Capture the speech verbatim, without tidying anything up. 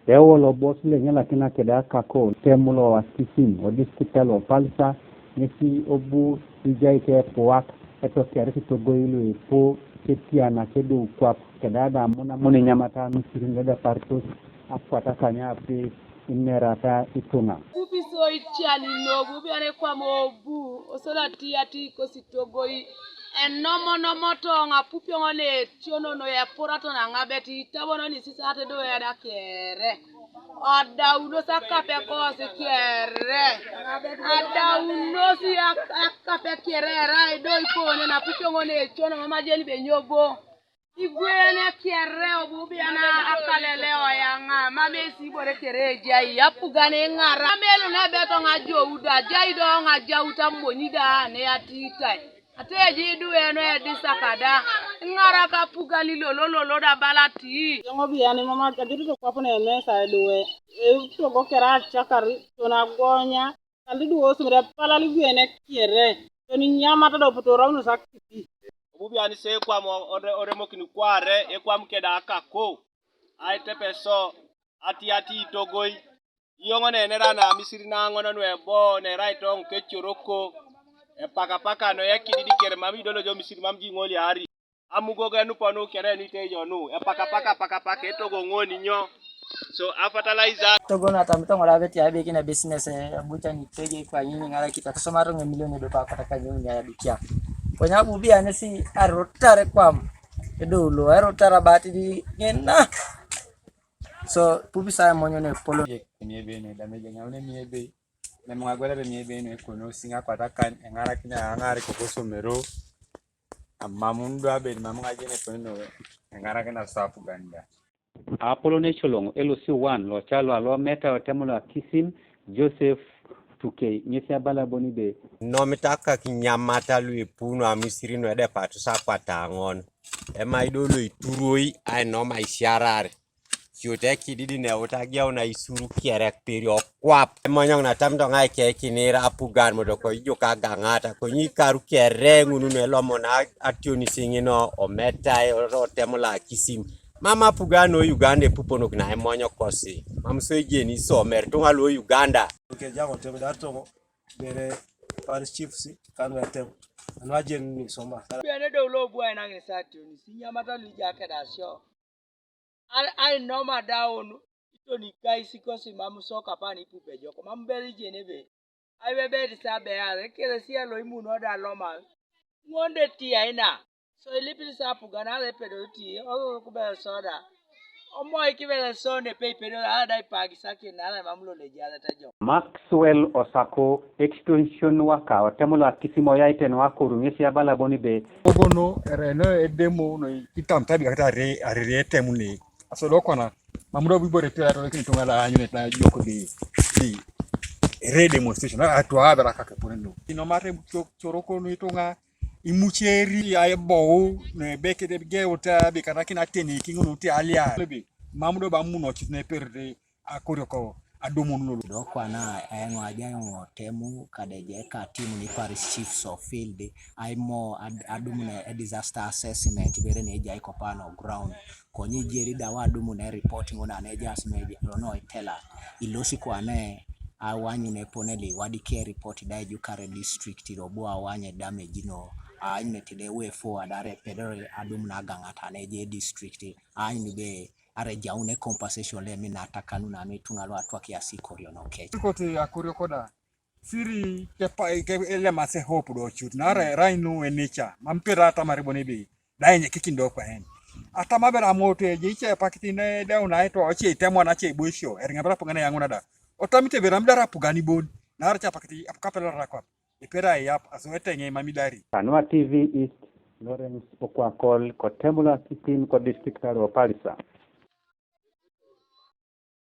Ewol obos lo enyalakina keda kako Temul Akisim o distrikta lo Palisa, ŋesi obu ijai ke epuak etokerit itogoi lu ipu ketiana kedu kwap keda da amunamun inyamata nusirin lo edeparitos akwat akany api inerata ituŋa. Kupiso itian inogu biane kwam obu osolati ati kosi togoi enomonomoto ŋapupioŋ ne etionono epurato naŋabet itabonon isisate do eda kere. Adaunos akape kosi kere. Adaunos ak- akape kere erai do ipone napupioŋ ne etiono mamajeni benyobo. Igwene kere obubiana akalele oyaŋa mamesi ibore kere ejai apugan iŋara. Amelu nebetoŋa jouda jai do ŋajaut amonyida neatitai. Ate eji idueno edisa kada iŋarak apugan ilolololo da balati. Yoŋ biani mama ajutito kwap ne emesa eduwe. Eutogo kere acakar ton agonya kaliduwe osumere palal igwene kere ton inyamata do putoraunos akipi. Obubiani se ekwam ore- oremokin kware ekwam keda akako aitepeso atiati itogoi. Iyoŋ nenera na misiri naŋon nuebo nerai toŋ kecoroko epakapaka noekididi kere mam idolojo misiri mam jiŋoliari. Amugogo enuponu kere nuitejonu epakapaka pakapaka etogoŋoni nyo? So a fertilizer. Togon atamito ŋola beti abekin a business ebucha ni teje kwa nyinyi ŋala kita kusoma ronge milioni dopa kata ka nyinyi ya dukia. Konya bubi anesi arotare kwam. Edo lo arotara bati di ngena. So pubi saya monyo ne polo. Mie be ne dame je ngawne mie be. Ne mga gwele be mie be ne kono singa kwata kan engara kina angari kokosomero. Amamun do abed mamun ajene kono engara kina sapu ganda. Apolon ecoloŋ L C one lo ca lo alometa otemolo akisim Joseph Tukei ŋesi abala boni be. Nomita kakinyamata luipu nuamisiri nuedepatus akwataŋon. Emaido loituroi ainom aisiarar. Kiut ekididi neut ageun aisuru kierek peri okwap. Emonyoŋ natam toŋaike kinir apugan moto koijuk agaŋata konyi ikaru kere ŋunu nuelomon ationis ŋino ometai otemolo akisim. Mam apugan o Uganda epuponok na emony kosi. Mam so ejeni isomer tuŋa lo Uganda. Keja kotem da togo bere parish chiefs kanu etem anu ajen ni soma. Bene do lo bua ina ngin sa tuni sinya mata lu ja keda sio. Ai ai noma down itoni guys kosi mam so kapan ipu bejo ko mam beri jene be. Ai be beri sa be are kere sia lo imuno da loma. Ngonde ti aina. So ilipili sa pugana le pedo ti o ku be soda. Omo iki be so ne pe pedo ala dai pagi sakin ala mam lo le jala ta jo. Maxwell Osako extension waka otemolo akisimo yaiten wakoru ŋesi abala boni be. Obono ereno edemo no itam tabi kata are are etemu ne. Aso do kwana mamudo bibore pira to kini tongala anyu ne ta joko de de re demonstration atu abera kake pore no. Ino mare choroko no itonga imucheri aye bow ne beke de ge ota be kana kina teni kingo no ti alia be mamudo ba muno chit ne perde akorioko adumun lolo. Do kwana eŋo aja eŋo temu kadeje ka timu ni parish chiefs of field aimo ad- adumun e disaster assessment bere ne ejai kopano ground. Konyi jeri da wadumun e report ŋona ne jas me rono itela ilosi kwane awanyun eponeli wadike report da ejukare district robo awanye damage no. Anyun etide way forward are pedore adumun agaŋata ne je district anyun be are jaune compensation le mina takanu na mitunga lo atwa kiasi korio no kecha. Kote akorio koda siri kepa ke elemase hope do chut na re rainu enicha mampira ata mare bone be da enye kikindo kwa hen. Ata mabera moto eje iche pakiti ne da una eto oche itemo na che bosho eringa bera pungana yanguna da otamite bera mdara pugani bon na ara cha pakiti apkapela rakwa ipera yap aso eteŋe mamidari. Kanua T V East, Lawrence Okwakol, ko Temula Kitin, ko district alo Palisa.